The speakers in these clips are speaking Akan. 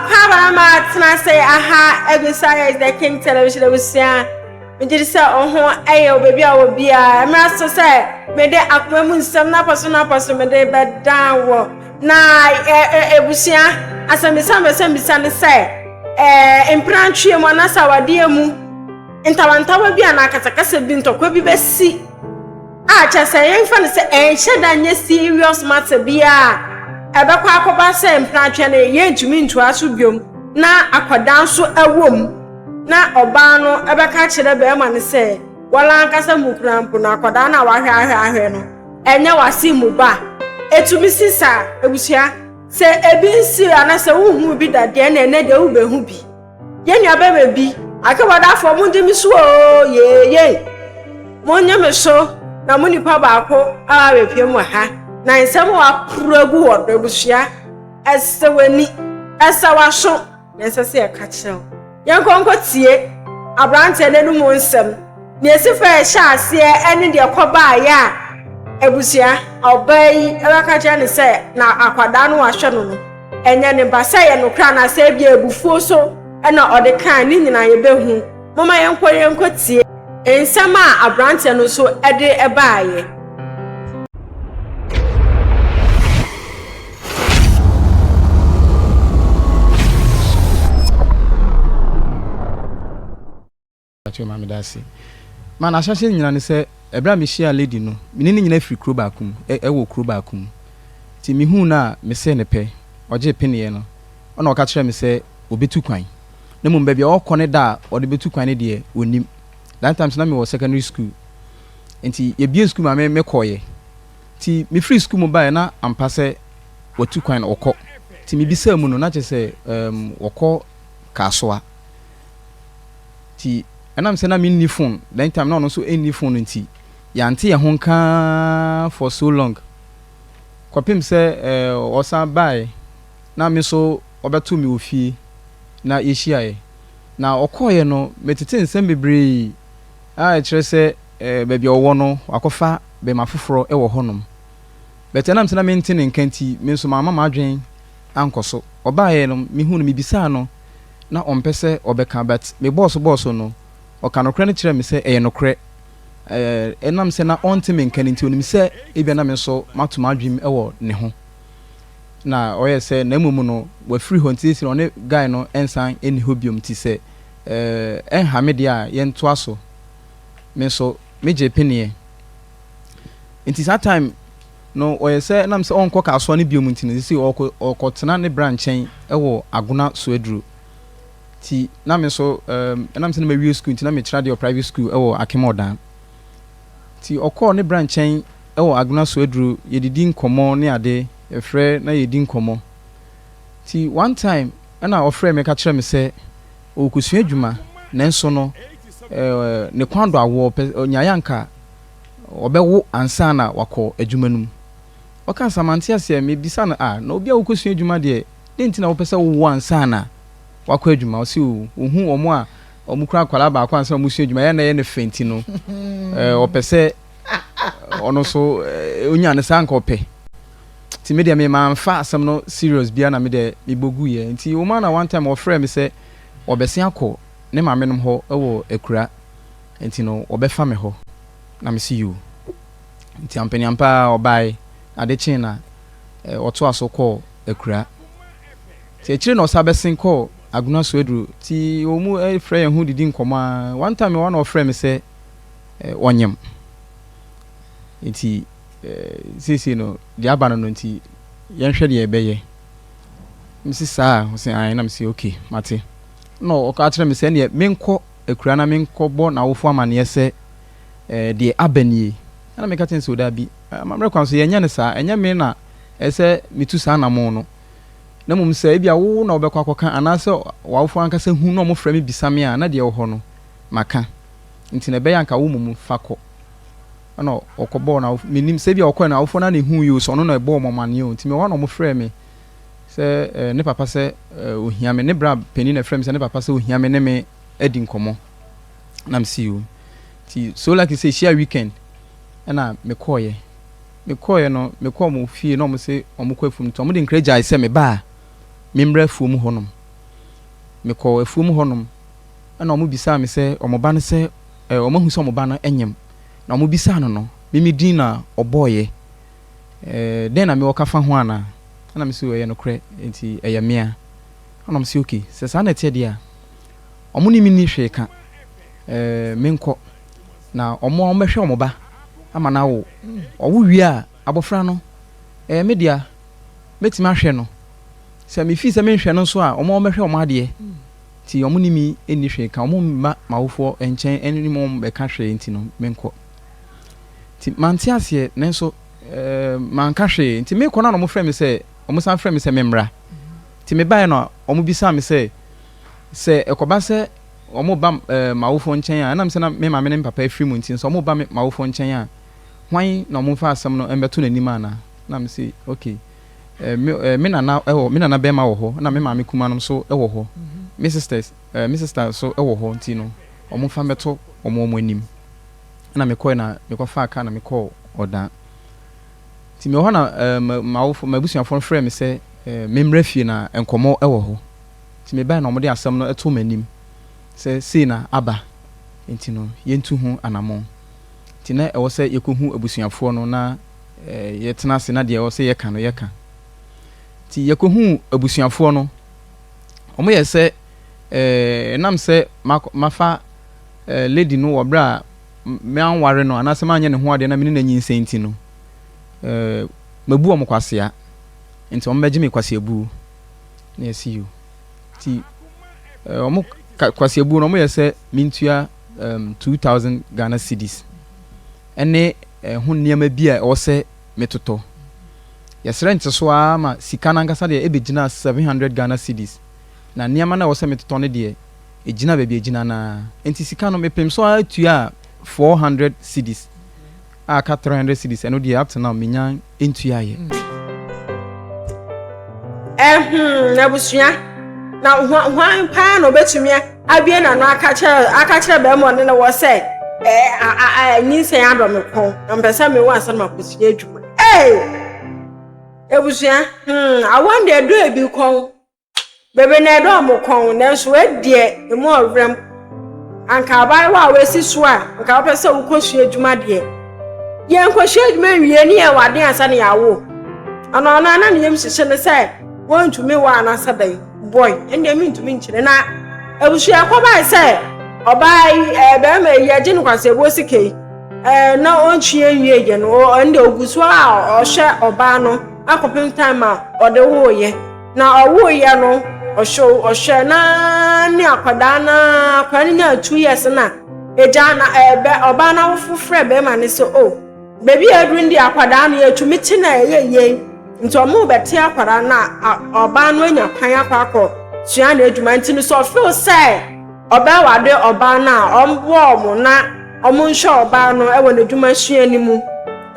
Akwaaba na matena ase aha agu Science the King Television abusua. Megye di sɛ wo ho yɛ wɔ baabi a wɔ biara. Mmerɛ so sɛ mede akoma mu nsɛm no apɔ so no apɔ so mede bɛdan wɔ. Na abusua, asɛmmisa mepɛ sɛ mbisa ne sɛ, mpenatweɛ mu anaasɛ awadeɛ mu ntawantawa bi anaa akasakasa bi, ntɔkwa bi bɛsi a kyerɛ sɛ yɛmfa no sɛ ɛnhyɛ da nyɛ serious matter bi a ɛbɛkɔ akɔba sɛ mpenatweɛ no yɛntumi ntoa so biom na akwadaa nso ɛwɔ mu, na ɔbaa no ɛbɛka kyerɛ bɛrima no sɛ wɔla ankasa mu kura mpo no akwadaa no a wahwɛ ahwɛ ahwɛ no ɛnyɛ wase mu ba. Etumi si saa. Abusua, sɛ ebi nsi anaasɛ wohu bi da deɛ, na ɛnɛ deɛ wobɛhu bi. Yɛn nua bɛrima bi akebɔdafoɔ, mo ndi mi so oo, yeeye, mo nye me so na mo nipa baako a abɛpie mu ha na nsɛm a waporo agu wɔ do. Abusua, ɛsɛ w'ani, ɛsɛ w'aso na ɛsɛ sɛ yɛka kyerɛ wo. Yɛnkɔ nkɔ tie aberanteɛ n'anum nsɛm nea esi fa ɛhyɛ aseɛ ɛne deɛ kɔbaayɛ a abusua ɔbaa yi ɛbɛka kyerɛ ne sɛ na akwadaa no wahwɛ no no ɛnyɛ ne ba, sɛ yɛ nokora anaasɛ ebi ebufuo so ɛna ɔde kaa ne nyinaa yɛbɛhu. Moma yɛnkɔ tie nsɛm a aberanteɛ no nso ɛde ɛbaayɛ. Akyerɛ maame da ase ma n'ahyɛhyɛ nyina ne sɛ ɛberɛ a mehyia lady no, mene ne nyina firi kuro baako mu, ɛwɔ kuro baako mu, nti mehuu no a mesee ne pɛ, ɔgye peneɛ no, ɔna ɔka kyerɛ me sɛ ɔbɛtu kwan, na mmom baabi a ɔkɔ ne da a ɔde bɛtu kwan no deɛ, ɔnim. That time so na mewɔ secondary school, nti yɛbie school ma me mekɔɔyɛ, nti mefiri school mu baeɛ na ampa sɛ watu kwan na ɔkɔ. Nti mebisaa mu no na kyerɛ sɛ wɔkɔ Kaasoa. Nti ɛnam sɛ na menni phone that time na ɔno nso ɛnni phone, nti yɛante yɛn ho nkaa for so long kɔpem sɛ ɔsan baeɛ na me nso ɔbɛto me wɔ fie na yɛhyiaeɛ. Na ɔkɔɔeɛ no, metete nsɛm bebree a ɛkyerɛ sɛ baabi a ɔwɔ no wakɔfa bɛrima foforɔ wɔ hɔnom, but ɛnam sɛ na mente ne nka nti, me nso mamma m'adwen ankɔ so. Ɔbaeɛ no, mehu no, mebisaa no na ɔmpɛ sɛ ɔbɛka, but mebɔɔ so bɔɔ so no, ɔka nokorɛ no kyerɛ me sɛ ɛyɛ nokorɛ. Ɛnam sɛ na ɔnte me nka no nti, onim sɛ ebia na me nso mato m'adwene wɔ ne ho na ɔyɛ sɛ na mmom no wafiri hɔ, nti sɛ ɔne guy no nsan ɛnni hɔ biom, nti sɛ ɛnha me deɛ a, yɛntoa so. Me nso megye peneɛ. Nti saa time no ɔyɛ sɛ nam sɛ ɔnkɔ Kaasoa no biom, nti no sisi ɔkɔtena ne bra nkyɛn ɛwɔ Agona so aduro. Nti na me nso ɛnam sɛ na mawie school nti na mekyerɛ adeɛ wɔ private school ɛwɔ Akemɔdan. Nti ɔkɔɔ ne bra nkyɛn ɛwɔ Agona so aduro, yɛdidi nkɔmmɔ ne ade, yɛfrɛ na yɛdi nkɔmmɔ. Nti one time ɛna ɔfrɛ me ka kyerɛ me sɛ ɔrekɔsua adwuma, nanso no ne kwan do awoɔ pɛ nyaeɛ anka ɔbɛwo ansa na wakɔ adwuma no mu. Ɔka sɛ mante aseɛ. Mebisa no a, na obi a wokɔsua adwuma deɛ, de nti na wopɛ sɛ wowo ansa na wakɔ adwuma? Ɔsi o, ohu ɔmo a ɔmo kura akwadaa baako ansa ɔmo sua adwuma ɛyɛ na ɛyɛ ne fɛ, nti no ɔpɛ sɛ ɔno nso onya ne saa nka ɔpɛ. Nti me deɛ, me maa nfa asɛm no serious bia na me deɛ me bɔ gu yɛ. Nti wɔn na one time ɔfrɛ me sɛ ɔbɛsen akɔ ne maame nom hɔ ɛwɔ Akura, nti no ɔbɛfa me hɔ, na me si yoo. Nti ampanyampa ɔbae, ade kyee na ɔtoa so kɔɔ Akura. Nti akyire na ɔsa bɛsen kɔɔ Agona so aduro. Nti wɔn mu frɛ yɛn ho didi nkɔmɔ a, one time wɔn na ɔfrɛ me sɛ ɔnyem, nti seesei no deɛ aba no, nti yɛnhwɛ deɛ ɛbɛyɛ. Mesi saa, ɔsɛ ayi, na mesi okay, mate. Na ɔka kyerɛ me sɛ ɛneɛ menkɔ Akura na menkɔbɔ n'awofo amanneɛ sɛ deɛ aba nie. Ɛna meka kyerɛ no sɛ o, daabi, amammerɛ kwan so yɛnyɛ no saa, ɛnyɛ me na ɛsɛ metu saa anammɔn no, na mmom sɛ ebia wo na wobɛkɔ akɔka anaasɛ w'awofo ankasa hu na ɔmofrɛ me bisa me a, na deɛ ɛwɔ hɔ no maka, nti na ɛbɛyɛ anka wo mmom fa kɔ. Ɛna ɔkɔbɔɔ n'awofo, menim sɛ ebia ɔkɔɛ no awofo no na ehu yi o, sɛ ɔno na ɛbɔɔ ɔmo amanneɛ o. Nti mewɔ hɔ na ɔmo frɛ me sɛ ne papa sɛ ohia me, ne bra panin na ɛfrɛ me sɛ ne papa sɛ ohia me ne me adi nkɔmmɔ, na me si o. Nti so like sɛ hyia weekend ɛna mekɔɔyɛ no, mekɔɔ mo fie na ɔmo sɛ ɔmo kɔ afuom, nti ɔmo de nkira gyae sɛ me ba a memmrɛ afuom hɔnom. Mekɔɔ afuom hɔnom ɛna wɔn bisaa me sɛ wɔn ba no sɛ ɛɛ wɔn ahu sɛ wɔn ba no nyem na wɔn bisaa no no me me din na ɔbɔɔyɛ ɛɛ dɛn na mewɔ ka fa ho anaa ɛna me sɛ ɛyɛ nokorɛ nti ɛyɛ mea ɛna wɔn sɛ okay sɛ saa na ɛteɛ deɛ a wɔn ne me nni hwee ka ɛɛ menkɔ na wɔn a wɔbɛhwɛ wɔn ba ama no awo ɔwo wie a abɔfra no ɛyɛ me dea mɛtumi ahwɛ no sɛ mefii sɛ menhwɛ no nso a wɔn a wɔbɛhwɛ wɔn adeɛ nti wɔn ne me nni hwee ka wɔn mma m'awofoɔ nkyɛn ɛne wɔn bɛka hwee nti no menkɔ nti mante aseɛ nanso ɛɛ manka hwee nti mekɔ no na wɔn frɛ me sɛ wɔn san frɛ me sɛ memmra nti mebaeɛ no wɔn bisa me sɛ sɛ ɛkɔba sɛ wɔn ba ɛɛ m'awofoɔ nkyɛn a ɛnam sɛ na me maame ne me papa afiri mu nti nso wɔn ba m'awofoɔ nkyɛn a hwan na wɔn mfa asɛm no mbɛto n'anim ana na me sɛ okay ɛɛ me ɛɛ me nana ɛwɔ me nana bɛrima wɔ hɔ na me maame kuma no nso ɛwɔ hɔ me sisters ɛɛ me sister nso ɛwɔ hɔ nti no wɔn mfa mbɛto wɔn wɔn anim ɛna mekɔɛ na mekɔfaa kaa na mekɔɔ ɔdan nti mewɔ hɔ na ɛɛ m'awofo m'abusuafoɔ frɛ me sɛ ɛɛ memmrɛ fie na nkɔmɔ ɛwɔ hɔ nti mebae na wɔde asɛm no ɛto m'anim sɛ sei na aba nti no yɛntu ho anammɔn nti na ɛwɔ sɛ yɛkɔhu abusuafoɔ no na ɛɛ yɛtena ase na deɛ ɛwɔ sɛ yɛka no yɛka nti yɛkɔhu abusuafoɔ no wɔn yɛ sɛ ɛɛ ɛnam sɛ mafa ɛɛ lady no wɔ berɛ a manware no anaasɛ manyɛ ne ho adeɛ na mene no anyinsɛn nti no ɛɛ mabu wɔn kwasea nti wɔn bɛgye me kwaseabuo na yɛsi yo nti ɛɛ wɔn kwaseabuo no wɔn yɛ sɛ mentua um, 2000 Ghana cedis ɛne ɛho nneɛma bi a ɛwɔ sɛ metotɔ yɛsrɛ nte so ara ma sika no ankasa deɛ ɛbɛgyina 700 Ghana cedis na nneɛma no a ɛwɔ sɛ metotɔ no deɛ ɛgyina baabi ɛgyina naa nti sika no mepem so ara tua 400 cedis a aka 300 cedis ɛno deɛ up to now menya ntuaeɛ. Ɛhun abusua na hwan paa na obetumi abie n'ano aka kyerɛ bɛrima ɔne ne wɔ sɛ ɛɛ a a nyinsɛn adɔ me kɔn na mpɛ sɛ mewɔ ansa na makɔsua adwuma? Ee, abusua, awon deɛ ɛdɔ ebi kɔn bebe na ɛdɔ ɔmo kɔn, nanso ɛdeɛ emu ɔwerɛm anka abaayewa a wɔasi so a nka wɔpɛ sɛ wokɔsua adwuma deɛ yɛn nkɔsua adwuma nwie ne yɛn wade ansa ne yɛawo ɔno ɔno ana ne yam hyehyɛ no sɛ wɔntumi wɔ anaasɛ bɛn boy ɛndeɛ mentumi nkyerɛ. Na abusua kɔbae sɛ ɔbaa yi ɛɛ bɛrima yi yɛgye no kwasɛbuo sika yi ɛɛ na ɔntwie nwie yɛ no ɛndeɛ ogu so a ɔhwɛ ɔbaa no akɔpem time a ɔde woeɛ na ɔwoeɛ no ɔhwɛ ɔhwɛ naa ne akwadaa naa akwadaa no nyaa 2 years na egya na ɛɛ bɛ ɔbaa no awofo frɛ bɛrima no sɛ o beebi a aduru ndi akwadaa no yɛtumi te na ɛyɛ yie nti ɔmo bɛte akwadaa no a ɔbaa no anya kwan akɔ akɔ sua n'adwuma nti no sɛ ɔfeel sɛ ɔbɛwade ɔbaa no a ɔmboa ɔmo na ɔmo nhwɛ ɔbaa no ɛwɔ n'adwuma sua no mu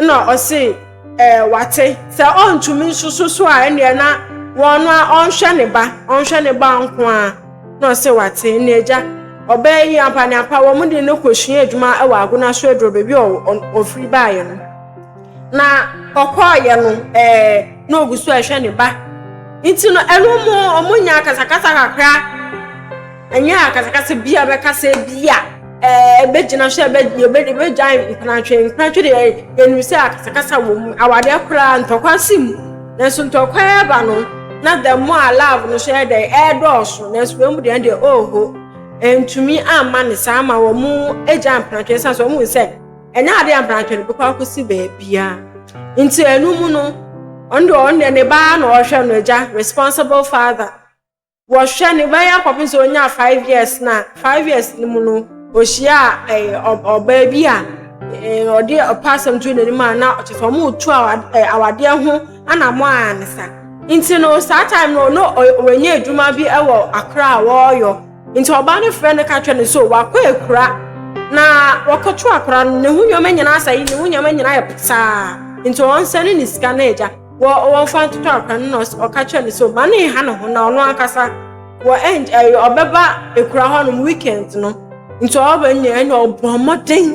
na ɔse ɛɛ wate sɛ ɔntumi nso so so a ɛnneɛ na wɔn no a ɔnhwɛ ne ba ɔnhwɛ ne ba nko a na ɔse wate ne agya ɔbaa yi ampa ne ampa wɔn de no kɔsua adwuma ɛwɔ Agona so aduro baabi a ɔfiri baeɛ no na ɔkɔɔyɛ no ɛɛ na ogu so ɛhwɛ ne ba nti no ɛno mu ɔmo nya akasakasa kakra ɛnyɛ akasakasa bi a bɛkasa bi a ɛɛ ɛbɛgyina so ɛbɛ yɛbɛ ɛbɛgya mpenatwe mpenatwe deɛ yɛnim sɛ akasakasa wɔ mu awadeɛ koraa ntɔkwa si mu nanso ntɔkwa ɛba no na the more a love no so yɛ dɛ ɛɛdɔɔso nanso wɔn mu deɛ deɛ ɔɔho ntumi amma ne saa ama wɔn mu agya mpenatwe san so wɔn mu sɛ ɛnyɛ adeɛ a mpenatwe no bɛkɔ akɔsi beebia nti ɛno mu no ɔno deɛ ɔno deɛ ne ba na ɔhwɛ no agya responsible father wɔhwɛ ne ba yɛ akɔpem sɛ onya 5 years na 5 years no mu no ohyia ɛɛ ɔbaa bi a ɛɛ ɔde ɔpa asɛm to n'anim a na ɔkyerɛ sɛ ɔmo tu awadeɛ ho ana mo a ne sa nti no saa time no no wɔnyɛ adwuma bi ɛwɔ Akra a wɔreyɔ nti ɔbaa no frɛ no ka kyerɛ no so wakɔ ekura na wɔkɔto akora no ne ho nneɛma nyinaa asɛe ne ho nneɛma nyinaa yɛ pasaa nti ɔnsɛne ne sika no agya wɔ wɔmfa ntoto akora no na ɔka kyerɛ no so ma ne nha ne ho na ɔno ankasa wɔ ɛn ɛyɛ ɔbɛba ekura hɔnom weekend no nti ɔba nyɛ ɛna ɔbɔ mmɔden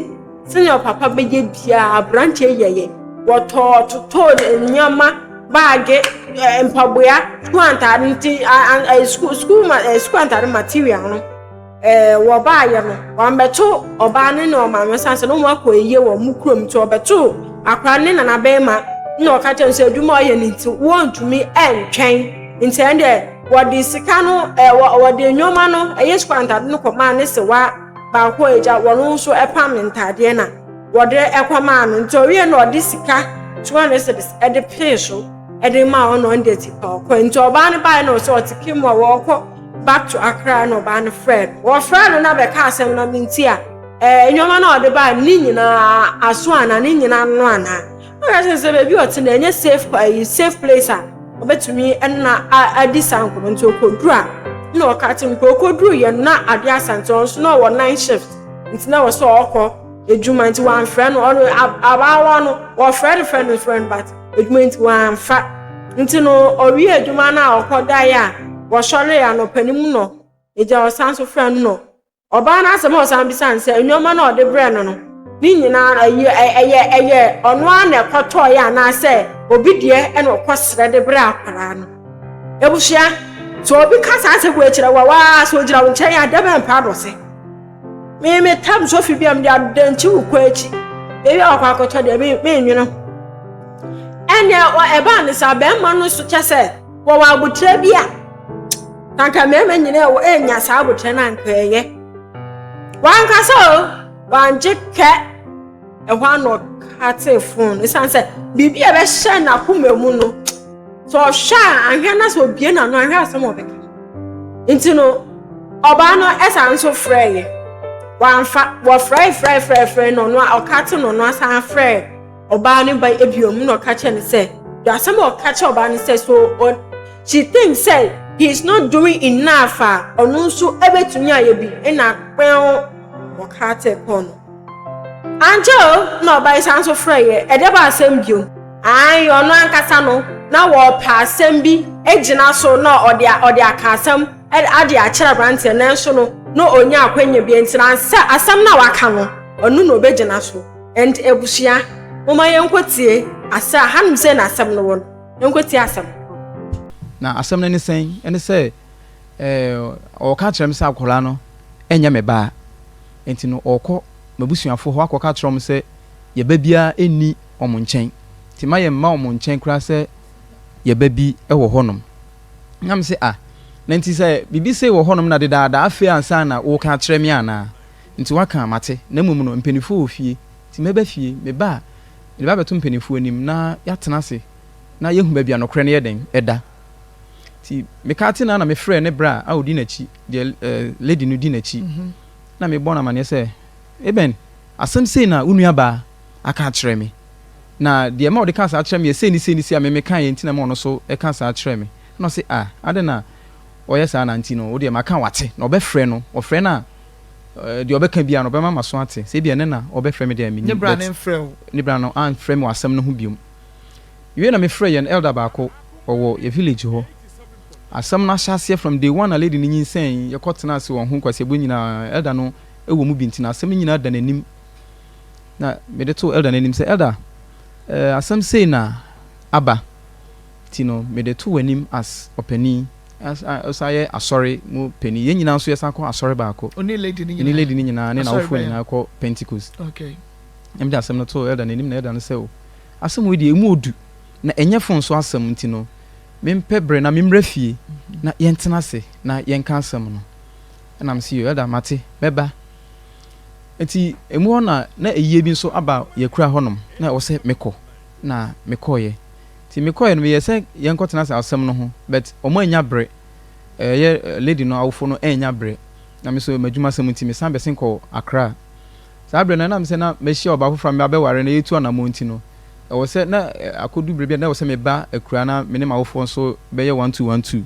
sɛnea ɔpapa bɛyɛ biara aberanteɛ yɛyɛ wɔtɔɔ totɔɔ nneɛma. Baage, mpaboa, sukuu antaade nti sukuu sukuu ma sukuu antaade material no ɛɛ wɔbaayɛ no wɔambɛto ɔbaa no ne ɔmaame san sɛ na wɔn akɔ ayie wɔ wɔn kurom nti wɔbɛto akwadaa no ne nana bɛrima na ɔka kyerɛ no sɛ adwuma a ɔyɛ no nti wɔntumi ntwɛn nti ɛn deɛ wɔde sika no ɛɛ wɔde nneɛma no ɛyɛ sukuu antaade no kɔmaa ne sewa baako a agya wɔn nso ɛpam ne ntaadeɛ na wɔde kɔmaa no nti ɔwie na ɔde sika 200 cedis ɛde pee so ɛde maa ɔno ɔno deɛ ti pa ɔkɔ nti ɔbaa no baeɛ na ɔsɛ ɔte kim a wɔkɔ back to Accra na ɔbaa no frɛ no wɔfrɛ no na bɛka asɛm no nti a ɛɛ nneɛma na ɔde baa ne nyinaa aso ana ne nyinaa no ana ɔka kyerɛ sɛ baabi ɔte no ɛnyɛ safe ɛyi safe place a ɔbɛtumi ɛna adi saa nkɔmɔ nti ɔkɔduru a na ɔka kyerɛ no ɔkɔduru yɛ no na adeɛ asa nti ɔno nso na ɔwɔ night shift nti na wɔ sɛ ɔkɔ edwuma nti wamfrɛ no ɔno abaawa no wɔfrɛ no frɛ no frɛ no but edwuma nti wamfa nti no ɔwie adwuma no a ɔkɔ daeɛ a wɔsɔre anɔpa no mu no egya ɔsan so frɛ no no ɔbaa no asɛm a ɔsan bisa no sɛ nneɛma no a ɔde brɛ no no ne nyinaa ɛyɛ ɛyɛ ɛyɛ ɔno ara na ɛkɔtɔɔyɛ anaasɛ obi deɛ ɛna ɔkɔ srɛ de brɛ akwaraa no ebusua sɛ obi ka saa asɛm wɔ akyerɛ wɔ waa sɛ ogyina wo nkyɛn a dɛbɛ mpa adɔse me me tam sofi bi a mede adankyi wo kɔ akyi ebi a wakɔ akɔtɔ deɛ me me nwene ho ɛnna ɛbaa ne saa bɛrima no so kyɛ sɛ wɔwɔ abotire bi a anka mmarima nyinaa wɔ ɛnya saa abotire no anka ɛyɛ wankasa o wangye kɛ ɛhɔ ano ɔkate phone esan sɛ biribi a ɛbɛhyɛ n'akoma mu no sɛ ɔhwɛ a ahwɛ na sɛ obie n'ano ahwɛ asɛm a ɔbɛka nti no ɔbaa no ɛsan nso frɛ yɛ wamfa wɔfrɛ frɛ frɛ frɛ no ɔno ɔkate no ɔno asan frɛ ɔbaa no ba ebiom na ɔka kyerɛ no sɛ deɛ asɛm a ɔka kyerɛ ɔbaa no sɛ so ɔ she think sɛ he is not doing enough a ɔno nso ɛbɛtumi ayɛ bi ɛna kpɛn ɔkate kɔ no ankyɛ o na ɔbaa yi san so frɛ yɛ ɛdɛ ba asɛm bio ayi ɔno ankasa no na wɔpɛ asɛm bi gyina so na ɔde ɔde aka asɛm ade akyerɛ aberanteɛ nanso no na onya akwanya bi nti na asɛ asɛm na waka no ɔno na ɔbɛgyina so and abusua moma yɛnkɔ tie asɛ hanom sɛ na asɛm no wɔ no yɛnkɔ tie asɛm. Na asɛm no ne sɛn? Ɛne sɛ ɛɛ ɔka kyerɛ me sɛ akwadaa no ɛnyɛ me ba nti no ɔkɔ m'abusuafo hɔ akɔka kyerɛ wɔn sɛ yɛba biara ɛnni wɔn nkyɛn nti ma yɛn mma wɔn nkyɛn koraa sɛ yɛba bi ɛwɔ hɔnom. Na me sɛ ah, na nti sɛ biribi sei wɔ hɔnom na dedaada afei ansa na wɔka kyerɛ me anaa? Nti waka mate, na mmom no mpanimfoɔ wɔ fie nti mɛba fie, meba a mede ba bɛto mpanimfoɔ anim na yɛatena ase na yɛhu baabi a nokorɛ no yɛ den ɛda. Nti meka te na na mefrɛ ne bra a ɔdi n'akyi deɛ lady no di n'akyi na mebɔ no amanneɛ sɛ eben asɛm sei na wo nua baa aka akyerɛ me na deɛ ma ɔde ka saa kyerɛ me yɛ sei ne sei ne sei a me meka yɛ nti na ma ɔno so ɛka saa kyerɛ me na ɔse ah ade na ɔyɛ saa na nti no wo deɛ maka wate na ɔbɛfrɛ no ɔfrɛ no a deɛ ɔbɛka biara no ɔbɛma ma so ate sɛ ebia ne na ɔbɛfrɛ me deɛ mennim. Ne bra ne mfrɛ wo. Ne bra no amfrɛ me wɔ asɛm no ho biom. Wie na mefrɛ yɛn elder baako ɔwɔ yɛ village hɔ. Asɛm no ahyɛ aseɛ from day one a lady no nyinsɛn yɛkɔ tena ase wɔn ho nkwasiabuo nyinaa elder no wɔ mu bi nti na asɛm no nyinaa da n'anim. Na mede to elder no anim sɛ elder asɛm sei na aba nti no mede to w'anim as ɔpanin ɔsan yɛ asɔre mu panin yɛn nyinaa nso yɛsan kɔ asɔre baako. Ɔne lady no nyinaa. Ɛne lady no nyinaa ne n'awofoɔ nyinaa kɔ Pentecost. Okay. Ɛmde asɛm no to elder n'anim na elder no sɛ o asɛm wei deɛ emu odu na ɛnyɛ phone so asɛm nti no mempɛ berɛ na memmrɛ fie na yɛntena ase na yɛnka asɛm no. Ɛna mese yo elder mate mɛba. Nti emu hɔ na na eyie bi nso aba yɛkura hɔnom na ɛwɔ sɛ mekɔ na mekɔɔyɛ. Nti mekɔɔyɛ no meyɛ sɛ yɛnkɔtena ase asɛm no ho but ɔmo anya berɛ ɛyɛ lady no awofo no ɛnya berɛ na me nso m'adwuma sɛm nti mesan bɛsen kɔ Accra. Saa berɛ no ɛnam sɛ na mahyia ɔbaa foforɔ a meba bɛware no yɛtu anammɔn nti no ɛwɔ sɛ na akɔdu berɛ bi a na ɛwɔ sɛ meba akura na me ne m'awofoɔ nso bɛyɛ 1 2 1 2.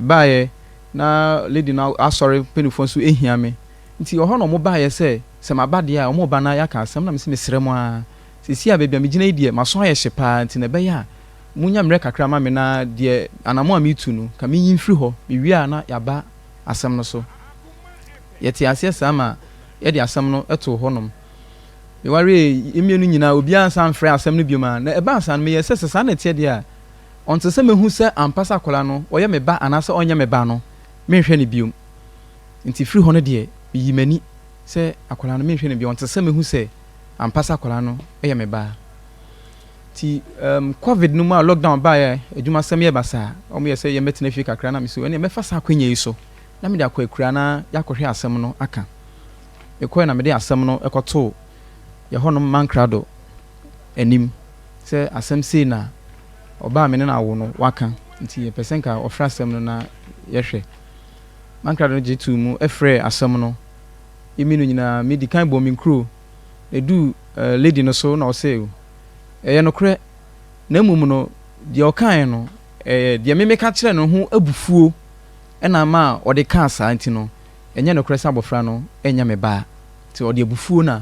Baeɛ na lady no asɔre mpanimfoɔ nso ehia me nti ɔhɔ na ɔmo baeɛ sɛ sɛ maba deɛ a ɔmo ba na yɛaka asɛm na mese mesrɛ mo ara seesei a baabi a megyina yi deɛ maso ayɛ hye paa nti na ɛbɛyɛ a munya mmerɛ kakra ma me na deɛ anammɔn a metu no ka menyi mfiri hɔ mewie a na yɛaba asɛm no so. Yɛte aseɛ saa ma yɛde asɛm no too hɔnom. Mewaree mmienu nyinaa obiara nsa mfrɛ asɛm no biom a na ɛbaa saa no meyɛ sɛ sɛ saa na ɛteɛ deɛ a Ɔnte sɛ mɛhu sɛ ampa sɛ akwadaa no ɔyɛ me ba anaasɛ ɔnyɛ me ba no, menhwɛ no biom. Nti firi hɔ no deɛ, meyi m'ani sɛ akwadaa no menhwɛ no biom. Ɔnte sɛ mɛhu sɛ ampa sɛ akwadaa no yɛ me ba. Nti um, covid no mu a lockdown baeɛ, adwumasɛm yɛ basaa, wɔyɛ sɛ yɛmmɛtena fie kakra na mesɛ ɛneɛ mɛfa saa akwanya yi so na mede akɔ akuraa na yɛakɔhwɛ asɛm no aka. Mekɔɛ na mede asɛm no kɔtoo yɛ hɔnom mankrado anim sɛ asɛm sei na ɔbaa a me ne no awo no waka nti yɛpɛ sɛ nka ɔfrɛ asɛm no na yɛhwɛ. Mankrado no gye too mu frɛɛ asɛm no. Yɛ mmienu nyinaa medi kan bɔɔ me nkuro na ɛduu lady no so na ɔse ɛyɛ nokorɛ na mmom no deɛ ɔkaeɛ no ɛyɛ deɛ me meka kyerɛɛ no ho abufuo na ama ɔde kaa saa nti no ɛnyɛ nokorɛ sɛ abɔfra no nyɛ me ba nti ɔde abufuo na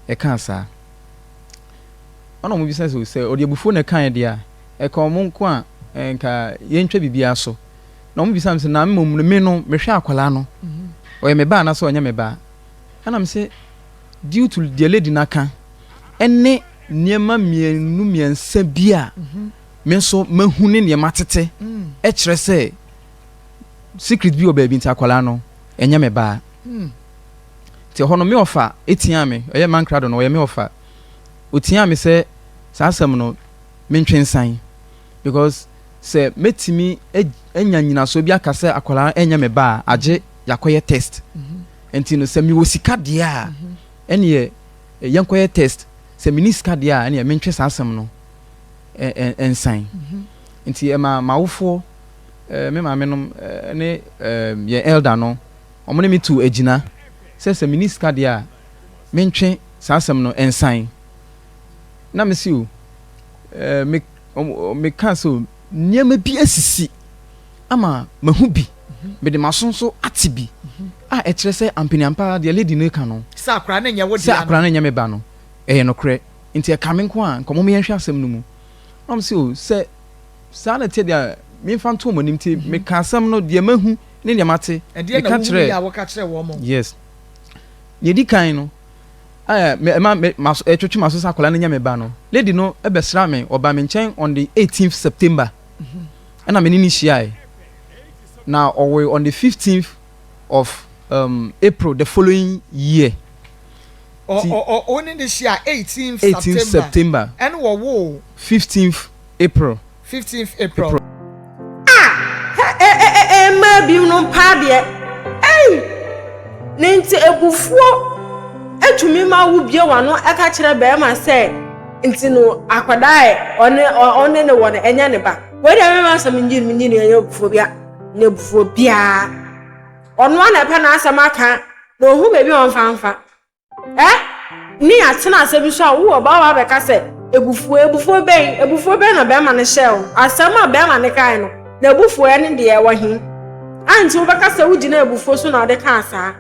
ɛkaa saa. Ɛna wɔn bisa sɛ, sɛ ɔde abufuo na ɛkaeɛ deɛ a, ɛka wɔn nko a, nka yɛntwa biribiara so. Na wɔn bisa me sɛ, na mmom no, me no, mehwɛ akwadaa no, ɔyɛ me ba anaasɛ ɔnyɛ me ba? Ɛna me sɛ, due to deɛ lady no aka, ɛne nneɛma mmienu mmiɛnsa bi a me nso mahu ne nneɛma tete, ɛkyerɛ sɛ secret bi wɔ baabi nti akwadaa no, ɛnyɛ me ba. Nti ɛhɔ no me ɔfa tiaa me, ɔyɛ Mankrado no, ɔyɛ me ɔfa. Ɔtiaa me sɛ saa asɛm no mentwe nsan because sɛ mɛtumi anya nyinasoɔ bi aka sɛ akwadaa ɛnyɛ me ba a, agye yɛakɔyɛ test. Nti no sɛ mewɔ sika deɛ a, ɛneɛ yɛnkɔyɛ test. Sɛ menni sika deɛ a, ɛneɛ mentwe saa asɛm no nsan. Nti ɛma m'awofoɔ, me maame nom ne yɛn elder no, Wɔne me tuu agyina sɛ sɛ menni sika deɛ a, mentwe saa asɛm no nsan. Na mese o, eh, me, mekaa sɛ o, nneɛma bi asisi ama mahu bi, mede m'aso nso ate bi a ɛkyerɛ sɛ ampaniampa ara deɛ lady no reka no, Sɛ akwadaa no nyɛ wo sɛ dea no. akwadaa no nyɛ me ba no, ɛyɛ nokorɛ. Nti ɛka me nko a, nka mom yɛnhwɛ asɛm no mu. Na wɔse o, sɛ saa na ɛteɛ deɛ a, memfa nto wɔn anim. Nti meka asɛm no, deɛ mahu ne deɛ mate. Ɛdeɛn na Meka wohunuiɛ kyerɛɛ a woka kyerɛɛ wɔn? Yes. Nea ɛdi kan no, ɛɛ me ɛma me maso ɛtwetwe m'aso sɛ akwadaa no nyɛ me ba no, lady no bɛsraa me, ɔbaa me nkyɛn on the 18th September ɛna me ne no hyiaeɛ. Na ɔwoe on the 15th of um, April the following year. Ɔ Ti ɔ ɔ wo ne no hyia 18th 18th September September, ɛna wɔwoo 15th April. 15th April. Ah! Hɛ ɛ ɛ ɛ ɛ mmaa binom paa deɛ ei! Ne nti abufuo tumi ma wo bue w'ano ka kyerɛ barima sɛ nti no akwadaa ɛ ɔne ɔne ne wɔ no ɛnyɛ ne ba. Wei deɛ mɛma asɛm nyi no nyi no ɛnyɛ abufuo bia nyɛ abufuo biara. Ɔno ara na ɛpɛ n'asɛm aka na ɔhu baabi a ɔmfa mfa. Ɛ? Ne atena asɛm bi so a wowɔ ba wa bɛka sɛ ebufuo ebufuo bɛn ebufuo bɛn na bɛrima no hyɛɛ wo asɛm a bɛrima no kae no na ebufuo ɛne deɛ ɛwɔ he a nti wobɛka sɛ wogyina ebufuo so na ɔde kaa saa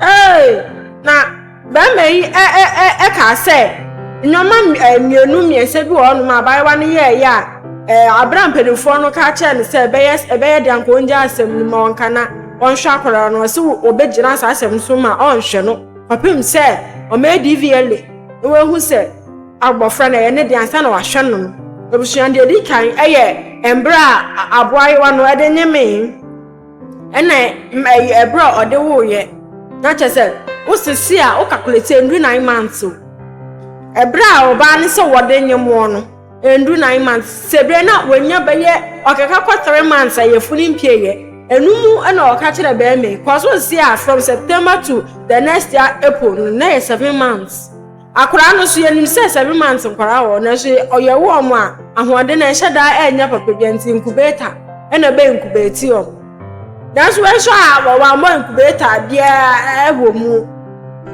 ee na bɛrima yi ɛ ɛ ɛ ɛkaa sɛ nneɛma mmienu mmiɛnsa bi wɔ hɔnom a abaayewa no yɛɛyɛ a ɛɛ abira mpanimfoɔ no ka kyerɛ no sɛ ɛbɛyɛ ɛbɛyɛ deɛ anka ɔngya asɛm no ma ɔnka na ɔnhwɛ akwadaa no ɔsɛ ɔbɛgyina saa asɛm so ma ɔnhwɛ no kɔpem sɛ ɔmɛyɛ DVLA na wahu sɛ abɔfra no ɛyɛ ne deɛ ansa na wahwɛ no no. Abusua deɛ ɛdi kan ɛyɛ mmerɛ a aboayewa no ɛde nyemee ɛna ɛberɛ a ɔde woeɛ na kyerɛ sɛ wosisi a wo calculate ɛndu 9 months o ɛberɛ a ɔbaa no sɛ wɔde nyemoɔ no Ɛndu 9 months, sɛ berɛ na wanya bɛyɛ ɔkeka kɔ 3 months a yafunu mpieeɛ. Ɛno mu na ɔka kyerɛ bɛrima yi, kɔ so nse a from September to the next year April no na yɛ 7 months. Akwadaa no so yɛnim sɛ 7 months nkwadaa wɔ hɔ nanso ɔyɛwo wɔn a ahoɔden no ɛnhyɛ da ɛnyɛ papa bia nti incubator ɛna ɛbɛ incubate wɔn. Nanso ɛnso a wɔammɔ incubator biara ɛwɔ mu.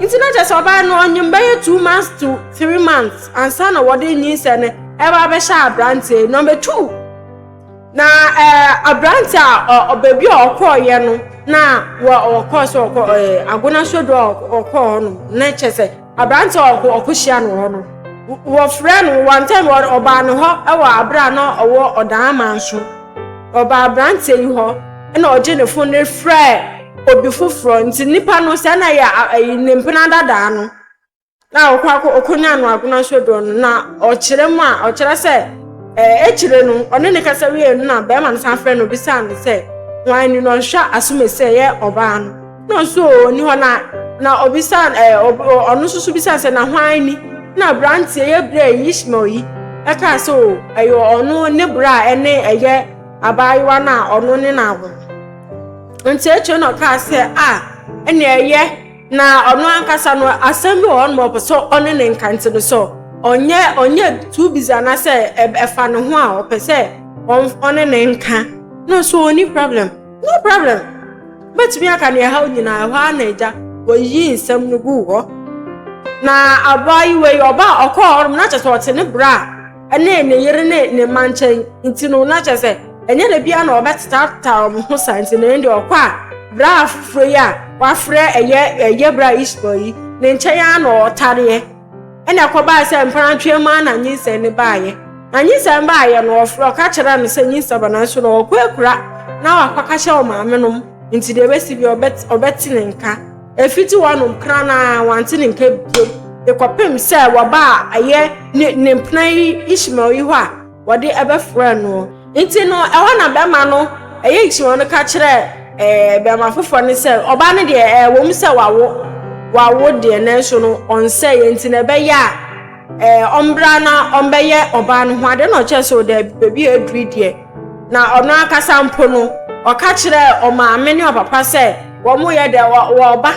Nti na kyerɛ sɛ ɔbaa no ɔnyem bɛyɛ 2 months to 3 months. Ansa na wɔde nyinsɛn no ɛba abɛhyɛ aberanteɛ yi, number 2, na ɛɛ aberanteɛ a ɔ baabi a ɔkɔɔyɛ no na wɔ ɔkɔɔ sɛ ɔkɔ ɛɛ agona sodo a ɔkɔɔ hɔ no na kyɛ sɛ aberanteɛ a ɔkɔ ɔkɔhyia no hɔ no wɔfrɛ no one time ɔbaa ne hɔ ɛwɔ abere a na ɔwɔ ɔdan amanso ɔbaa aberanteɛ yi hɔ ɛna ɔgye ne fon no frɛ obi foforɔ nti nipa no sɛ na yɛ ɛyi ne mpena dadaa no. Na ɔkɔ akɔ ɔkɔnya no agona so doɔ no na ɔkyerɛ mu a ɔkyerɛ sɛ Ɛɛ, akyire no, ɔne no kasa wieeɛ no na barima no san frɛɛ no bisaa no sɛ, Hwan ni? Na ɔhwɛ asomasi a ɛyɛ ɔbaa no. Na ɔnso ɔnni hɔ na na ɔbisaa ɛɛ ɔno nso so bisaa sɛ na hwan ni? Na aberanteɛ yɛ berɛ yi Ishmael yi ɛkaa sɛ o ɛyɛ ɔno ne berɛ a ɛne ɛyɛ abaayewa no a ɔno ne no awo no. Nti akyire na ɔkaa sɛ a ɛne ɛyɛ na ɔno ankasa no asɛm bi wɔ hɔ nom ɔpɛ sɛ ɔne ne nka nti no sɛ ɔnyɛ ɔnyɛ too busy anaasɛ ɛfa ne ho a ɔpɛ sɛ ɔne ne nka na ɔso ɔnni problem no problem. Wobɛtumi aka nea ɛhaw nyinaa, ɛhɔ ara na agya wɔyiyii nsɛm no guu hɔ. Na abaayewa yi, ɔba a ɔkɔɔ hɔ nom, na kyerɛ sɛ ɔte ne bra ne ne yere ne ne mma nkyɛn nti no, na kyerɛ sɛ ɛnyɛ da biara na ɔbɛtetaataa wɔn ho saa nti no, ɛno deɛ ɔkɔ a bra foforɔ yi a wafrɛ ɛyɛ ɛyɛ bra Ishmael yi ne nkyɛn ara na ɔtareɛ. Ɛnna ɛkɔbaa sɛ mprantwe mu ara na nyinsɛn no baeɛ. Na nyinsɛn baeɛ no, ɔfrɛ ɔka kyerɛɛ no sɛ nyinsɛn ba nanso no ɔkɔ akura na wakɔka kyerɛ ɔmaame nom nti deɛ ɛbɛsi bi ɔbɛte ne nka. Ɛfiti hɔnom kra no ara wante ne nka bio de kɔpem sɛ wɔbaa ɛyɛ ne ne mpena yi Ishmael yi hɔ a wɔde bɛfrɛɛ noɔ. Nti no, ɛhɔ na bɛrima no, ɛyɛ Ishmael no ka kyerɛɛ ɛɛ bɛrima foforɔ no sɛ, ɔbaa no deɛ ɛwɔ mu sɛ wawo, wawo deɛ nanso no ɔnsɛeɛ nti na ɛbɛyɛ a ɛɛ ɔmbra na ɔmbɛyɛ ɔbaa no ho adeɛ. Na ɔkyerɛ sɛ ɔdaabi, baabi a aduru deɛ, na ɔno ankasa mpo no, ɔka kyerɛɛ ɔmaame ne ɔpapa sɛ wɔn yɛ dɛ wɔba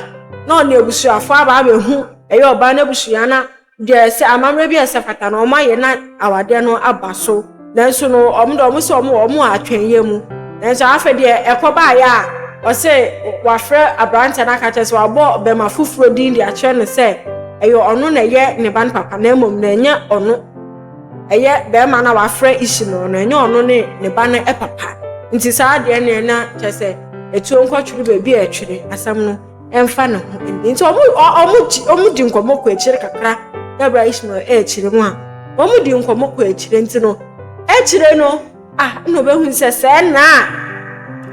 na ɔne abusuafoɔ aba abɛhu ɛyɛ ɔbaa no abusua na Deɛ sɛ amammerɛ bi a ɛsɛ fata no wɔayɛ na awadeɛ no aba so, nanso no wɔn deɛ wɔn sɛ wɔn wɔ wɔn wɔ atwɛnyɛ mu. Nanso afei deɛ ɛkɔ baeɛ a ɔsɛ wafrɛ aberanteɛ no aka kyerɛ sɛ wabɔ bɛma foforɔ din de akyerɛ no sɛ ɛyɛ ɔno na ɛyɛ ne ba no papa na mmom na ɛnyɛ ɔno ɛyɛ bɛrima no a wafrɛ Ishmael no ɛnyɛ ɔno ne ne ba no papa. Nti saa deɛ no na kyerɛ sɛ ɛtuo nkɔtwere baabi a ɛtwere asɛm no. ɛmfa ne ho nni. Nti wɔn wɔn gye wɔn di nkɔmmɔ kɔ akyire kakra na bra Ishmael ɛrekyerɛ mu a wɔn di nkɔmmɔ kɔ akyire nti no akyire no ah na ɔbɛhu sɛ sɛ na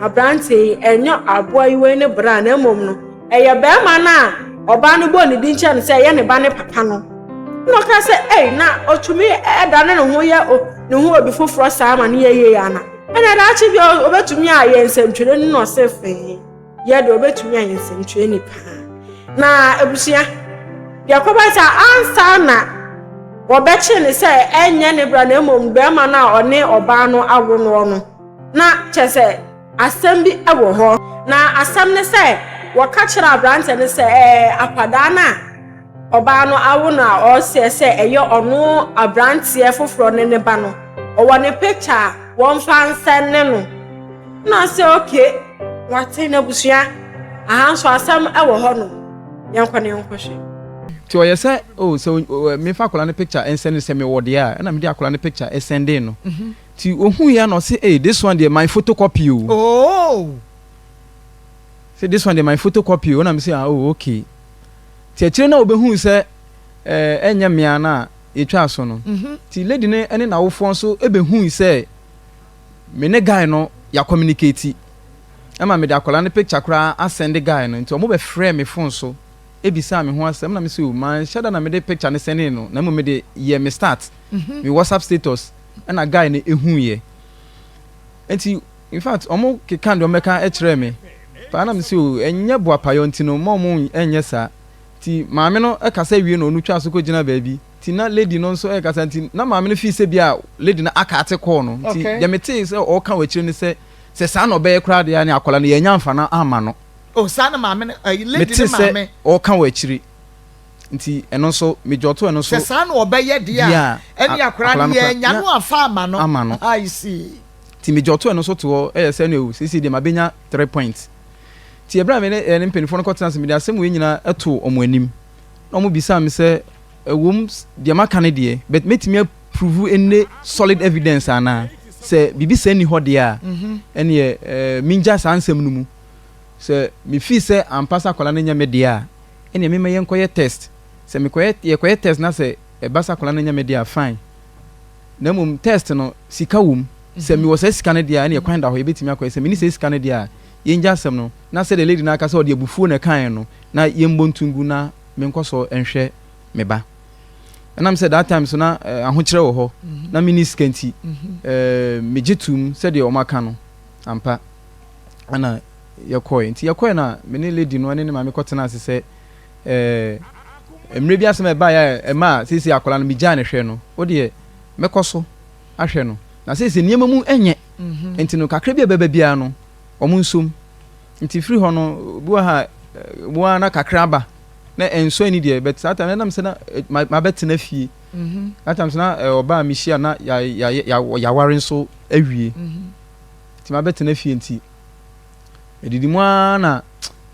aberante yi ɛnyɛ aboa yi wei ne bra na mmom no ɛyɛ bɛrima no a ɔbaa no bɔɔ ne din kyerɛ no sɛ ɛyɛ ne ba ne papa no na ɔka sɛ ɛy na ɔtumi ɛdane ne ho yɛ ne ho obi foforɔ saa ma ne yɛ yie ana ɛna daakye bi ɔbɛtumi ayɛ nsɛntwerɛ no na ɔse fee. Yɛ deɛ ɔbɛtumi ayɛ nsɛmtwerɛni paa. Na abusua, deɛ ɛkɔba sɛ ansa na wɔbɛkye ne sɛ ɛnyɛ ne bra na mmom bɛrima no a ɔne ɔbaa no awo noɔ no, na kyerɛ sɛ asɛm bi wɔ hɔ. Na asɛm ne sɛ wɔka kyerɛ aberanteɛ no sɛ ɛɛ akwadaa no a ɔbaa no awo no a ɔreseɛ sɛ ɛyɛ ɔno aberanteɛ foforɔ ne ne ba no, ɔwɔ ne picture a wɔmfa nsɛnne no. Na ɔsɛ okay. Wate n'abusua. Aha nso asɛm wɔ hɔ nom. Yɛnkɔ na yɛnkɔhwɛ. Nti ɔyɛ sɛ oh sɛ memfa akwadaa no picture nsɛnde sɛ mewɔ deɛ a ɛna mede akwadaa no picture sɛndee no. Nti ohuiɛ a na ɔse ei this one deɛ my photocopy o. Oh! Sɛ this one deɛ my photocopy o ɛna mese ah oh okay. Nti akyire na ɔbɛhuu sɛ ɛɛ ɛnyɛ mea no a yɛtwaa so no. Nti lady no ne n'awofoɔ nso bɛhui sɛ me ne guy no ya communicate ɛma mede akwadaa no picture koraa asɛnde guy no nti ɔmo bɛ frɛɛ me phone so ebisaa me ho asɛm na me se o manhyɛ da na mede picture no sɛndee no na mmom mede yɛ me start me WhatsApp status ɛna guy no ehuiɛ nti in fact ɔmo keka deɛ ɔmo bɛka kyerɛɛ me paa na me se o ɛnyɛ boapayɔ nti no mma ɔmo ɛnyɛ saa nti maame no ɛkasa wie na ɔno twaa so kɔ gyina baabi. Nti na lady no nso ɛrekasa nti na maame no feel sɛ bi a lady no aka ate call no nti deɛ metee sɛ ɔreka wɔ akyire ne sɛ sɛ saa na ɔbɛyɛ koraa deɛ a ne akwadaa no yɛanya amfa no amma no. Oh saa na maame no ɛyi lady Metee no sɛ maame. ɔreka wɔ akyire nti ɛno nso me jɔto ɛno nso Sɛ saa na ɔbɛyɛ deɛ deɛ a a ɛne akwadaa akwadaa no no koraa yɛanya nya no amfa amma no. ama no. I see. Nti me jɔto ɛno nso to hɔ ɛyɛ sɛ ɛne o seesei deɛ mabɛnya 3 points nti ɛberɛ a me ne ɛne mpanimfoɔ no kɔtena ase mede asɛm wei nyinaa too wɔn anim na wɔn bisaa me sɛ Ɛwom, deɛ maka no deɛ, but mɛtumi a prove any solid evidence anaa? Sɛ biribi saa nni hɔ deɛ a, ɛneɛ eh, mengya saa nsɛm no mu. Sɛ me feel sɛ ampa sɛ akwadaa no nyɛ me deɛ a, ɛneɛ mema yɛnkɔyɛ test. Sɛ mekɔyɛ, yɛkɔyɛ test na sɛ ɛba sɛ akwadaa no nyɛ me deɛ a, fine. Na mmom test no, sika wɔ mu. Sɛ mewɔ saa sika no deɛ a, ɛneɛ kwan da hɔ, yɛbɛtumi akɔyɛ. Sɛ menni saa sika no deɛ a, yɛngya asɛm no. Na sɛdeɛ lady no aka sɛ ɔde abufuo na ɛkaeɛ no, na yɛmmɔ nto ngu na menkɔ so nhwɛ me ba. Ɛnam sɛ that time so na ahokyerɛ wɔ hɔ na menni sika nti, megye toom sɛdeɛ wɔn aka no ampa ɛna yɛkɔe. Nti yɛkɔe na me ne lady no ne ne maame kɔtena ase sɛ mmerɛ bi asɛm a ɛbaeɛ a ɛmaa seesei akwadaa no megyaa ne hwɛ no, wo deɛ mɛkɔ so ahwɛ no. Na seesei nneɛma mu nyɛ nti no kakra bi a ɛbɛba biara no wɔn nsom. Nti firi hɔ no bi wɔ ha wo ara na kakra aba na ɛnsɔ ani deɛ, but saa time no ɛnam sɛ na mabɛtena fie. That time so na ɔbaa a mehyia na yɛaware nso awie. Nti mabɛtena fie nti ɛdidi mu ara na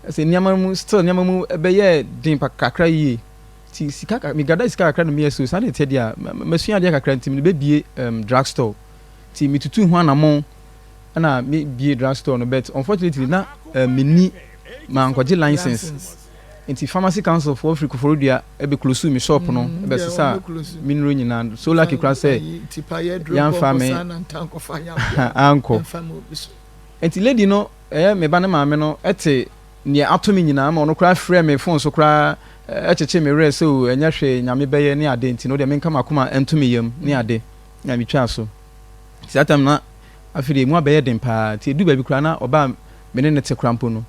sɛ nneɛma mu still nneɛma mu ɛbɛyɛ den kakra yie. Nti sika megada sika kakra na meyɛ so saa na ɛteɛ deɛ a masua adeɛ kakra nti mede bɛbie drug store. Nti metutu ho anammɔn ɛna mebie drug store no, but unfortunately na menni mankɔgye license. Nti pharmacy council foɔ firi Koforidua ɛbɛ close me shop no, ɛbɛsesa me nnuro nyinaa. So lucky koraa sɛ yɛamfa me ankɔ. Nti lady no ɛyɛ me ba ne maame no ɛte neɛ ato me nyinaa ma ɔno koraa frɛ me phone so koraa ɛkyekye me werɛ sɛ o ɛnyɛ hwee, Nyame bɛyɛ ne ade, nti no deɛ menka m'akoma ɛnto me yam ne ade na metwaa so. Nti saa time na afei deɛ emu abɛyɛ den paa, nti ɛdu baabi koraa na ɔbaa me ne ne te koraa mpo no,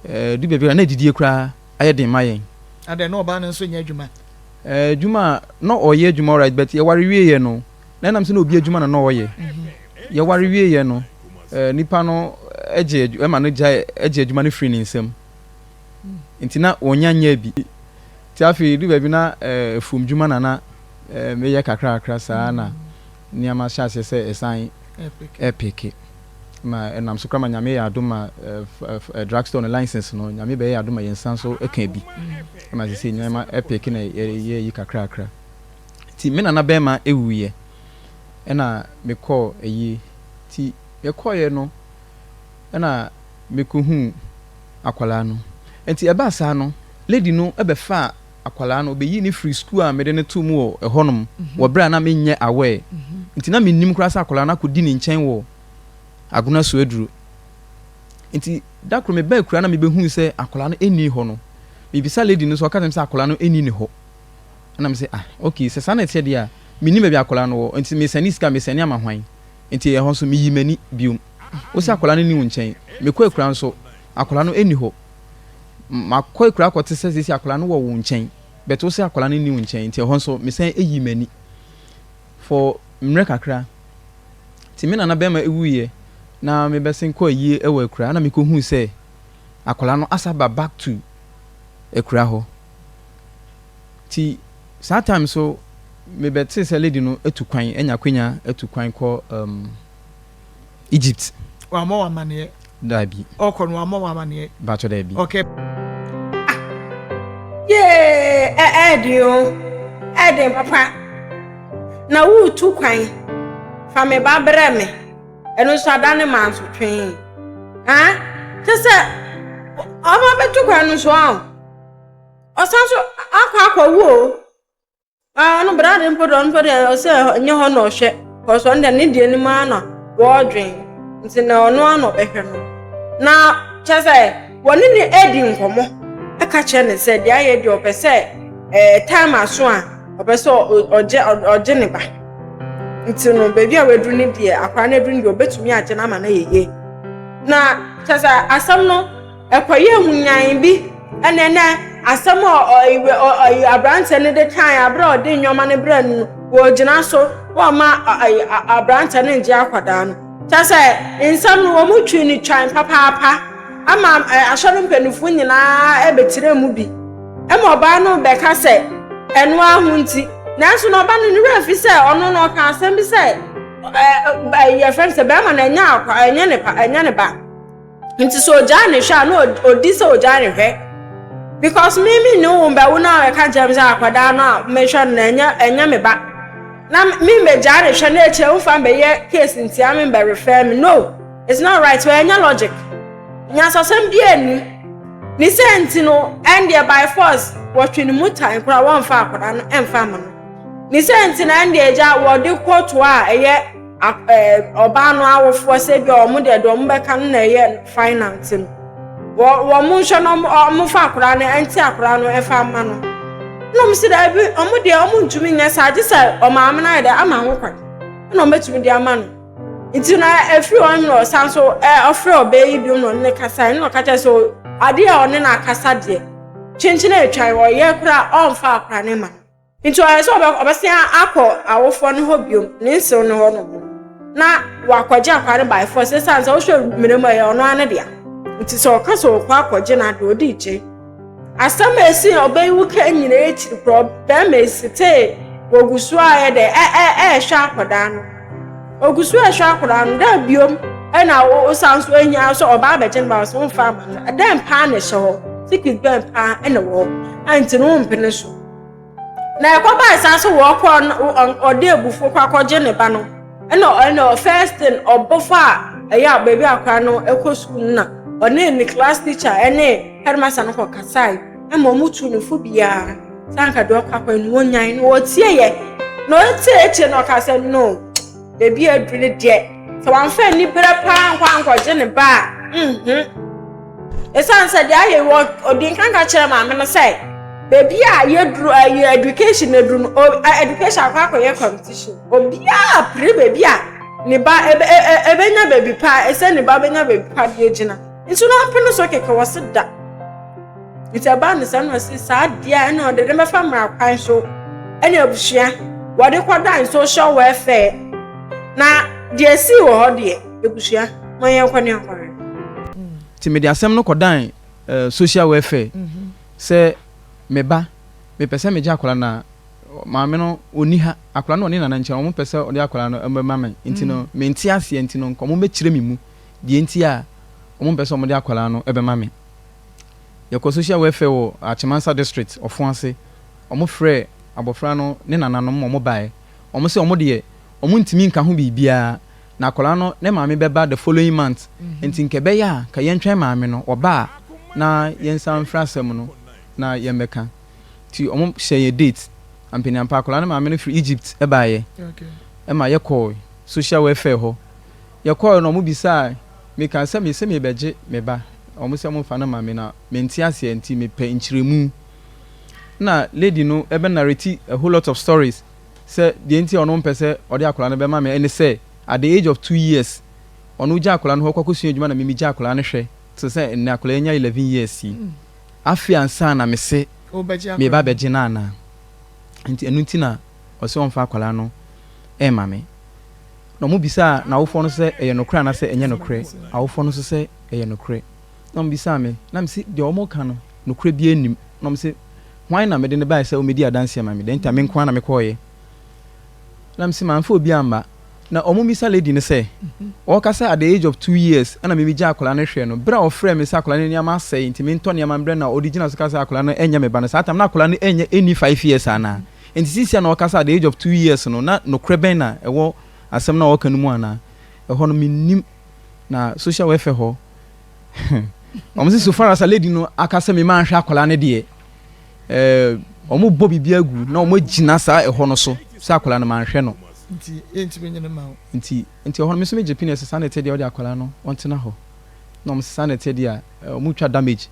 ɛdu baabi koraa na adidie koraa ayɛ den ma yɛn. Adɛn, na ɔbaa no nso nyɛ adwuma? Adwuma a na ɔyɛ adwuma alright, but yɛware wieɛ no na ɛnam sɛ na obi adwuma na na ɔyɛ. Yɛware wieɛ no nipa no gye ɛma no gyae gye adwuma no firi ne nsam, nti na wɔnya nyɛɛ bi. Nti afei ɛdu baabi na afuom dwuma na na meyɛ kakra kakra saa na nneɛma hyɛ aseɛ sɛ ɛsan ɛpeke ma ɛnam so koraa ma Nyame yɛ adom ma drug store no license no Nyame bɛyɛ adom ma yɛn nsa nso ka bi ma sɛ nneɛma ɛpeke na yɛyɛ yi kakra kakra. Nti me nana bɛrima ɛwuiɛ ɛna mekɔɔ ayie. Nti yɛkɔeɛ no ɛna mekɔhuu akwadaa no. Nti ɛbaa saa no lady no ɛbɛfaa akwadaa no, ɔbɛyii no firii sukuu a mede no too mu wɔ ɛhɔnom wɔ berɛ a na menyɛ aware. Nti na mennim koraa sɛ akwadaa no akɔdi ne nkyɛn wɔ Agona so aduro. Nti da koro mebaa akura na mebɛhuu sɛ akwadaa no nni hɔ no, mebisa lady no sɛ ɔka kyerɛ me sɛ akwadaa no nni ne hɔ. Ɛna me sɛ ah okay, sɛ saa na ɛteɛ deɛ a mennim baabi akwadaa no wɔ, nti mesɛne sika mesɛne ama hwan? Nti ɛhɔ nso meyi m'ani biom. Wo sɛ akwadaa no nni wo nkyɛn, mekɔ akura nso akwadaa no nni hɔ. Makɔ akura akɔte sɛ seesei akwadaa no wɔ wo nkyɛn, but wo sɛ akwadaa no nni wo nkyɛn, nti ɛhɔ nso mesan yi m'ani for mmerɛ kakra. Nti me nana bɛrima wuiɛ na mebɛsen kɔ ayie wɔ akura na mekɔhuu sɛ akwadaa no asa ba back to akura hɔ. Nti saa time so mebɛtee sɛ lady no atu kwan, anya akwanya atu kwan kɔ um, Egypt. Wammɔ wo amaneɛ? Daabi. Ɔkɔ no wammɔ wo amaneɛ? Mpakyɛ daabi. Okay. Ah, yee, ɛ ɛɛden o, ɛɛden papa. Na woretu kwan, fa me ba brɛ me. Ɛno nso ada ne mansotwe. Ah, kyɛ sɛ ɔba bɛtu kwan no nso ahụ. Ɔsan so akɔ akɔwu o. Ah, ɔno brade mpo deɛ, ɔno mpo deɛ ɔsɛ ɛnyɛ hɔ na ɔhwɛ. Kɔsɔ ɔno deɛ ne deɛ no mu ara na wɔredwen. Nti na ɔno ara na ɔbɛhwɛ no. Na kyerɛ sɛ wɔne no adi nkɔmmɔ ɛka kyerɛ no sɛ deɛ ayɛ deɛ ɔpɛ sɛ ɛɛ time aso a ɔpɛ sɛ ɔgye ɔgye ne ba. Nti no baabi a waduru no deɛ akwadaa no aduru no deɛ ɔbɛtumi agye no ama no ayɛ yie. Na kyerɛ sɛ asɛm no Ɛkɔyɛɛ hunyann bi, ɛna ɛnɛ asɛm a aberanteɛ no de kae abere a ɔde nneɛma no brɛ no no, wɔgyina so wɔma aberanteɛ no ngye akwadaa no. Kyɛ sɛ nsɛm no wɔn twi no twan papaapa ama asɔre mpanimfoɔ nyinaa ɛbɛkyerɛ mu bi. Ɛma ɔbaa no bɛka sɛ ɛno ara ho nti. Nanso na ɔba no ne werɛ fi sɛ ɔno no ɔka asɛm bi sɛ yɛfrɛ no sɛ bɛrima no ɛnyɛ akwa ɛnyɛ ne pa ɛnyɛ ne ba. Nti sɛ ogyaa ne hwɛ a na odi sɛ ogyaa ne hwɛ. Because me me ne wo mbɛwo na ɛka kyerɛ me sɛ akwadaa no a mehwɛ no na ɛnyɛ ɛnyɛ me ba. Na me mbɛgyaa ne hwɛ na akyire wofa mbɛyɛ case ntia me mbɛ refer me. No, it's not right. Wɔ ɛnyɛ logic. Nyansasɛm bi ani. Ne sɛ nti no ɛndeɛ by force wɔtwe ne mu tan koraa wɔmfa akwadaa no ɛmfa ama no. Ne sɛ nti na ɛndeɛ agya wɔde kɔtoa a ɛyɛ ɔbaa no awofoɔ sɛ bi a wɔn deɛ deɛ wɔn bɛka no na ɛyɛ final nti no wɔ wɔn nhwɛ no wɔn fa akwadaa no ɛnte akwadaa no ɛfa ama no. Ɛna wɔn si daabi, wɔn deɛ wɔn ntumi nyɛ saa, gye sɛ ɔmaame no ayɛ dɛ ama ho kwan, ɛna wɔn bɛtumi de ama no. Nti na efiri hɔ no na ɔsan so ɛ ɔfrɛ ɔbaa yi bio na ɔne no kasa, ɛna ɔka kyerɛ sɛ adeɛ a ɔne no akasa deɛ, kyenkyen atwan, ɔyɛ koraa ɔmfa akora no ma no. Nti ɔyɛ sɛ ɔbɛ ɔbɛsan akɔ awofoɔ no hɔ biom, ne nsew no hɔ nom, na wakɔgye akwadaa no by force, ɛsiane sɛ wohwɛ mmara mu a ɛyɛ ɔno ara ne dea. Nti sɛ ɔka sɛ ɔkɔ akɔgye no adeɛ, ɔde gye. Asɛm a ɛsi ɔbɛ yi wo ka nyinaa akyiri korɔ, bɛrima yi setee wɔgu so a yɛ dɛ ɛ ɛ ɛrehwɛ akwadaa no. Ɔgu so rehwɛ akwadaa no, dɛ biom ɛna wosan so ahia sɛ ɔbaa abɛgye no ba sɛ womfa ama no. Dɛn paa na ɛhyɛ hɔ? Secret bɛn paa ɛna wɔ hɔ? A nti no wompene so. Na ɛkɔbae saa so wɔkɔ ɔde abufuo kɔ akɔgye ne ba no ɛna ɛna first thing ɔbɔfo a ɛyɛ a baabi akora no ɛkɔ sukuu no na ɔne ne class teacher ɛne headmaster no kɔ kasae ɛma ɔmo tu ne fo biara sɛ anka deɛ ɔkɔ akɔ no wɔnyan no wɔtie yɛ na ɔtie akyire na ɔka sɛ no baabi aduru ne deɛ sɛ wɔamfa anibere paa nkɔ ankɔgye ne ba a mhm. Esiane sɛ deɛ ayɛ wɔ ɔdi nkan ka kyerɛ maame no sɛ beebi a yɛduru ɛyɛ education aduru no o education akɔ akɔyɛ competition obiara pere beebi a ne ba ebe ebenya beebi pa ɛsɛ ne ba benya beebi pa de agyina nso na ɔmpene so kɛkɛ wɔ se da nti ɛbaa ne sɛ na ɔsi saa deɛ ɛna ɔde ne bɛfa mmara kwan so ɛne abusua wɔde kɔdan social welfare na deɛ esii wɔ hɔ deɛ abusua mo yɛn kɔ ne akɔhwɛ. Nti mede asɛm no kɔdan social welfare sɛ me ba, mepɛ sɛ megye akwadaa no na maame no ɔnni ha, akwadaa no wɔ ne nana nkyɛn, wɔn pɛ sɛ ɔde akwadaa no bɛma me nti no mente aseɛ nti no nka wɔn bɛkyerɛ me mu deɛ nti a wɔn mpɛ sɛ wɔde akwadaa no bɛma me. Yɛkɔ social welfare wɔ Akyemansa district, Ɔfoase, wɔn frɛɛ abɔfra no ne nananom ma wɔn baeɛ, wɔn se wɔn deɛ wɔn ntumi nka ho biribiara Na akwadaa no ne maame bɛba the following month nti nka ɛbɛyɛ a nka yɛntwɛn maame no ɔba a na yɛnsan mfiri asɛm no na yɛmmɛka. Nti wɔn hyɛɛ yɛn date. Ampaniampa akwadaa no maame no firi Egypt baeɛ ɛma yɛkɔɔ social welfare hɔ. Yɛkɔɔɛ no wɔn bisaa me kaa sɛ mese merebɛgye me ba wɔn sɛ wɔmfa no ma me na mente aseɛ nti mepɛ nkyerɛmu. Na lady no bɛ narrate a whole lot of stories. sɛ deɛ nti a ɔno mpɛ sɛ ɔde akwadaa no bɛma me ɛne sɛ at the age of 2 years ɔno gya akwadaa no hɔ kɔ akɔsua adwuma na me megya akwadaa no hwɛ te sɛ nnɛ akwadaa yi anya 11 years yi afei ansa na mese meba abɛgye no anaa nti ɛno nti na ɔsɛ ɔmfa akwadaa no ɛma me. Na ɔmo bisaa n'awofoɔ no sɛ ɛyɛ nokorɛ anaasɛ ɛnyɛ nokorɛ, awofoɔ no nso sɛ ɛyɛ nokorɛ. Na ɔmo bisaa me na mese deɛ ɔmo ka no nokorɛ biara nnim. Na ɔmo se Hwan na mede no bae sɛ ommedi adanse mma me? Dɛn nti a me nko ara na mekɔeɛ? Na mese, Mamfa obi amma. Na wɔmmisa lady no sɛ, ɔreka sɛ at the age of 2 years ɛna me megyaa akwadaa no hwɛ no. Berɛ a ɔfrɛɛ me sɛ akwadaa no nneɛma asɛe nti mentɔ nneɛma mbrɛ no a ɔde gyina so ka sɛ akwadaa no ɛnyɛ me ba no, saa time no na akwadaa no ɛnyɛ ɛnni 5 years anaa? Nti seesei a na ɔreka sɛ at the age of 2 years no na nokorɛ bɛn na ɛwɔ asɛm no a ɔreka no mu anaa? Ɛhɔ no mennim. Na social welfare hɔ wɔn sɛ so far as a lady no aka sɛ me manhwɛ akwadaa no deɛ wɔn bɔ biribi agu na wɔn agyina saa ɛhɔ no so sɛ akwadaa no manhwɛ no. Nti yɛntumi nyene ma wo. Nti ɛhɔ no me nso megye pini sɛ saa na ɛte deɛ ɔde akwadaa no ɔntena hɔ na wɔn sɛ saa na ɛte deɛ a wɔn twa damage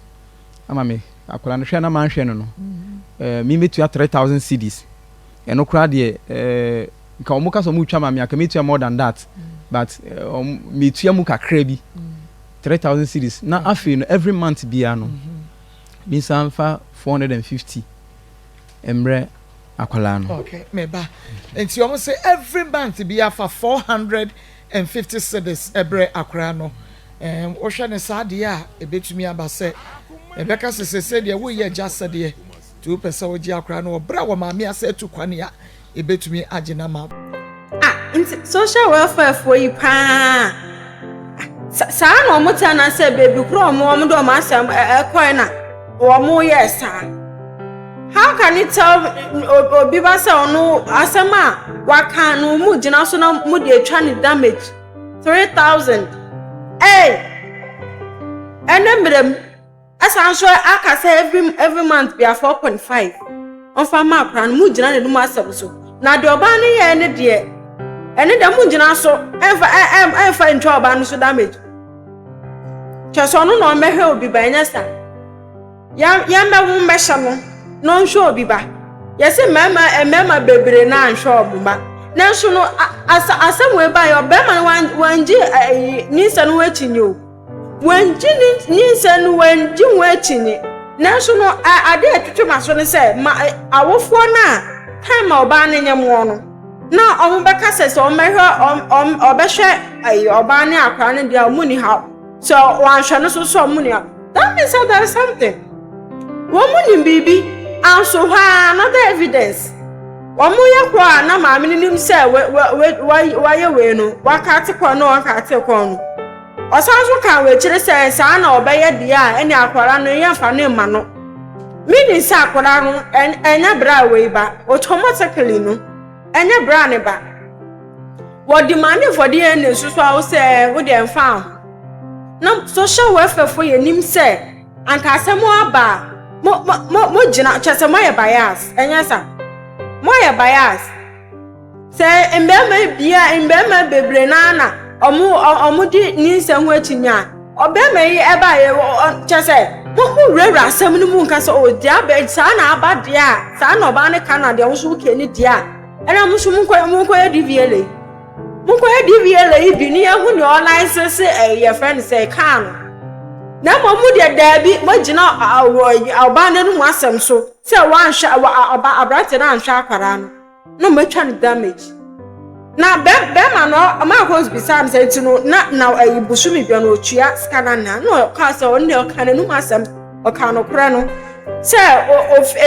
ama me akwadaa no hwɛ na manhwɛ no me metua 3,000 cedis ɛno koraa deɛ nka wɔn ka sɛ wɔn twa ma me anka metua more than that but wɔn metua mu kakra bi 3,000 cedis na afei no every month biara no me nsa nfa 450 mmerɛ akwadaa no. Okay, meba. Nti wɔn sɛ every month bi afa 450 cedis ɛbrɛ akwadaa no. Wohwɛ ne saa adeɛ a ebetumi aba sɛ ɛbɛka sɛ sɛ deɛ woyɛ agya sɛdeɛ nti wopɛ sɛ wogye akwadaa no ɔbrɛ a wɔ maame ase atu kwan a ebetumi agye n'ama. Ah, nti social welfare foɔ yi paa saa na wɔn te anaasɛ beebi koro a wɔn de wɔn asɛm ɛkɔɛ na wɔn yɛ saa. How can you tell obi ba sɛ ɔno asɛm a waka no mu gyina so na mo de atwa ne damage 3,000? Ɛy, ɛne mmerɛ mu ɛsan so aka sɛ every month bia 4.5 ɔmfa ma akora no mu gyina n'anum asɛm so na deɛ ɔbaa no yɛɛ ne deɛ ɛne deɛ mo gyina so ɛmfa ntwa ɔbaa no so damage kyɛ sɛ ɔno na ɔmmɛhwɛ obi ba. Ɛnyɛ saa, yɛn yɛn bɛ wo mmɛhyɛ no na ɔnhwɛ obi ba. Yɛse mmarima mmarima bebree na anhwɛ wɔn mma. Nanso no asa asɛm wei baeɛ ɔbarima no wangye ɛyi nyinsɛn no ho akyinnye o. Wangye ne nyinsɛn no wangye ho akyinnye. Nanso no ade a ɛtwetwe m'aso ne sɛ ma awofoɔ no a time a ɔbaa no nyɛ moɔ no na wɔn bɛka sɛ sɛ wɔn bɛhwɛ wɔn ɔbɛhwɛ ɛyi ɔbaa ne akwadaa no deɛ wɔn ni haw. Sɛ wɔanhwɛ no so so wɔn ni haw. That means that there is something. Wɔn mu nim biribi, anso hɔ ara another evidence. Wɔn yɛ kɔ a na maame no nim sɛ wayɛ wei no, wakate kɔn no wankate kɔn no. Ɔsan nso kaa wɔ akyire sɛ saa na ɔbɛyɛ deɛ a ɛne akwadaa no yɛmfa no mma no. Meaning sɛ akwadaa no ɛnyɛ berɛ a wei ba, automatically no ɛnyɛ berɛ a ne ba. Wɔ demanding for DNA nso so a wo sɛ wo deɛ mfa ho. Na social welfare fo yɛ nim sɛ anka asɛm aba a mo mo mo mo gyina kyerɛ sɛ moayɛ bias ɛnyɛ sa moayɛ bias sɛ mmarima bia mmarima bebree naa na ɔmo ɔmo di nyinsɛn ho akyi nya ɔbarima yi ɛba yɛ kyerɛ sɛ mo mo wurawura asɛm no mu nka sɛ o deɛ aba saa na aba deɛ a saa na ɔbaa ne ka na deɛ nso kɛ ne deɛ a ɛna mo nso mo nkɔ mo nkɔyɛ DVLA monkɔyɛ DVLA yi bi ne yɛhu nea ɔlicense ɛyɛ yɛfrɛ no sɛ kaa no na mmom mo deɛ daabi moagyina ɔbaa no anom asɛm so sɛ wanhwɛ ɔba aberante no anhwɛ akwadaa no na moatwa no damage na bɛrima no ɔmaa bisa no sɛ nti no na na ɛyi bosome bia no ɔtua sika no anaa na ɔkaa sɛ ɔno deɛ ɔka n'anum asɛm ɔka nokorɛ no sɛ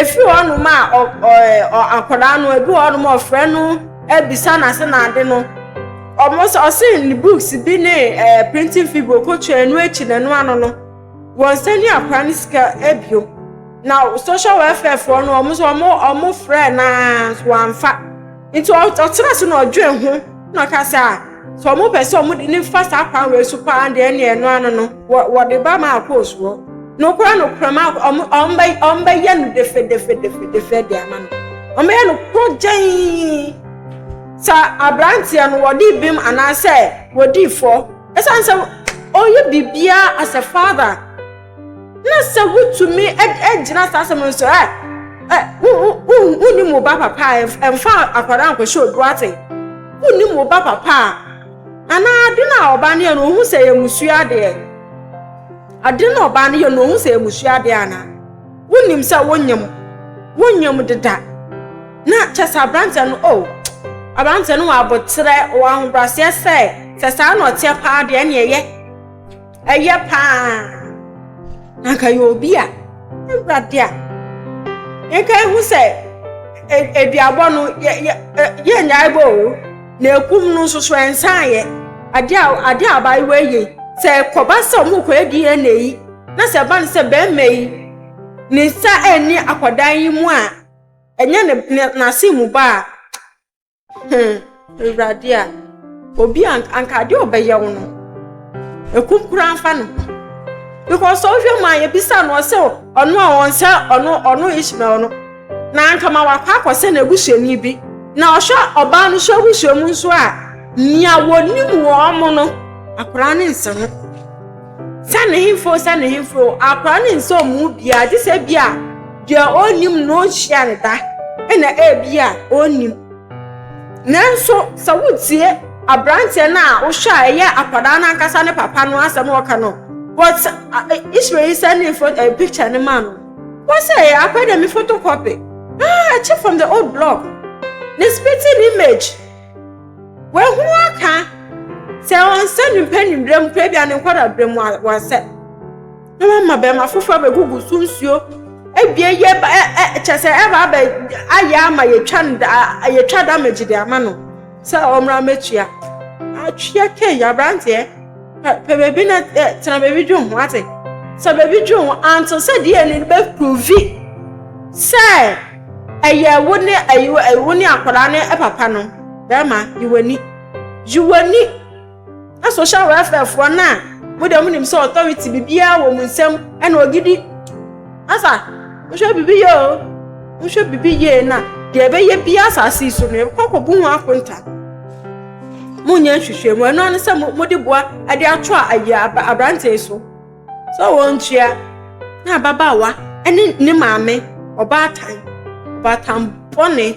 ɛfiri hɔnom a akwadaa no ebi wɔ hɔnom a ɔfrɛ no ebisa n'ase n'ade no ɔmo sɛ ɔse ne books bi ne ɛɛ printing fee bi okotua ɛno akyi n'ano ano no wɔn nsa ne akwadaa no sika ebio na social welfare foɔ no ɔmo nso ɔmo ɔmo frɛ naa nso wɔamfa nti ɔtena so na ɔdwen ho na ɔka sɛ a sɛ ɔmo pɛ sɛ ɔmo de ne fa saa kwan wei so paa deɛ ɛne ɛno ano no wɔ wɔde ba ma akɔ soɔ nokora nokora ma ɔmo ɔmo bɛ ɔmo bɛyɛ no defe defe defe defe de ama no ɔmo bɛyɛ no korɔgyɛn sɛ aberanteɛ no wɔde bim anaasɛ wɔdi fɔ ɛsiane sɛ ɔyɛ biribiara as a father na sɛ wotumi gyina saa asɛm no so ɛ ɛ wo wo wonim wo ba papa a ɛmfa akwadaa nkɔhyɛ odu ate wonim wo ba papa a anaa ade no a ɔba no yɛ no ohun sɛ yɛ musua adeɛ ade no a ɔba no yɛ no ohun sɛ yɛ musua adeɛ anaa wonim sɛ wonyam wonyam deda na kyɛ sɛ aberanteɛ no o aberanteɛ no wɔ abotrɛ wɔ ahobrɛaseɛ sɛ sɛ saa na ɔteɛ paa deɛ ɛne ɛyɛ ɛyɛ paa na nka yɛ obi a awurade a nka ehu sɛ aduabɔ no yɛ yɛ yɛ nyae bɔ o na ekum no nso so ɛnsan yɛ adeɛ a adeɛ a abaayewa yi sɛ kɔba sɛ ɔmo kɔ DNA yi na sɛ ɛba no sɛ bɛrima yi ne nsa ɛnni akwadaa yi mu a ɛnyɛ ne ne n'ase mu ba a awurade a obi a anka adeɛ a ɔbɛyɛ wo no ekum koraa nfa no because ɔhwɛ mu a yɛbisa no ɔsɛ ɔno a ɔnsɛ ɔno ɔno Ishmael no na anka ma wakɔ akɔsɛ n'abusuani bi na ɔhwɛ ɔbaa no so abusua mu nso a nea wɔnim wɔn mo no akwaraa ne nsa ho sɛ ne hemfo sɛ ne hemfo akwaraa ne nsa ɔmo bia gye sɛ bi a deɛ ɔnim no ɔnhyia ne da ɛna ebi a ɔnim nanso sɛ wotie aberanteɛ no a wohwɛ a ɛyɛ akwadaa no ankasa ne papa no asɛm a ɔka no but Ishmael yi sɛ ne photo picture ne ma no wɔsɛ akwadaa deɛ me photocopy ah ɛkyɛ from the old block ne spitting image wɔahunu aka sɛ ɔnsɛ ne mpanyinbrɛ mu kura bi a ne nkwadaa brɛ mu a wɔasɛ na wɔama bɛrima foforɔ abɛgugu so nsuo ebie yɛ ba ɛ ɛ kyɛ sɛ ɛba abɛ ayɛ ama yɛtwa no da yɛtwa damage de ama no sɛ ɔmmra mɛtua atwea kei aberanteɛ pɛ baabi na ɛ tena baabi dwo ho ate sɛ baabi dwo ho until sɛ DNA no bɛ prove sɛ ɛyɛ wo ne ɛyɛ wo ne akwadaa ne papa no bɛrima yi w'ani yi w'ani na social welfare foɔ no a mo deɛ mo nim sɛ authority biribiara wɔ mo nsam ɛna ogidi asa wohwɛ biribi yie o wohwɛ biribi yie na deɛ ɛbɛyɛ bia asase yi so no yɛbɛkɔ akɔbu ho akonta monyɛ nhwehwɛmu ɛno ano sɛ mode boa ɛde ato ayi aberanteɛ yi so sɛ wɔntua na ababaawa ɛne ne maame ɔbaatan ɔbaatan. bɔne.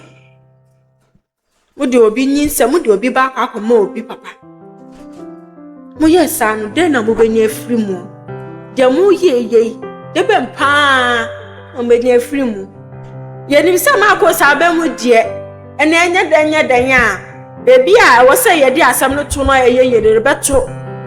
Mode obi nyinsɛn, mode obi ba akɔ akɔma obi papa. Moyɛɛ saa no, dɛn na mobɛnya afiri mu? Deɛ moyɛɛ yei, de bɛn paa na mobɛnya afiri mu? Yɛnim sɛ Marko saa bɛ mu deɛ, ɛnna ɛnyɛ dɛn nyɛ dɛn a, baabi a ɛwɔ sɛ yɛde asɛm no to no a ɛyɛ yie no, yɛbɛto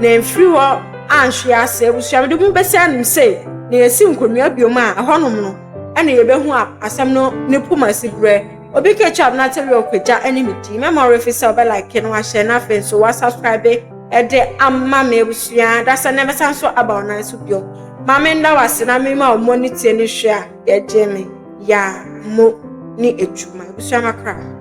na ɛmfiri hɔ anhwe ase. Abusua, mede mo bɛsi anom sei, na yɛsi nkonnwa biom a, ɛhɔnom no ɛna yɛbɛhu asɛm no ne poma si berɛ. Obi ketchup na tɛwi ɔkwagya ɛne me di. Mɛma ɔrefi sɛ ɔbɛ like no wahyɛ na afei nso wa subscribe ɛde ama me abusua. Dasa na ɛbɛsan nso aba ɔnan so bio. Ma me nda wase na me ma ɔmo ne tie ne hwɛ a yɛgye me ya mo ne adwuma. Abusua makra.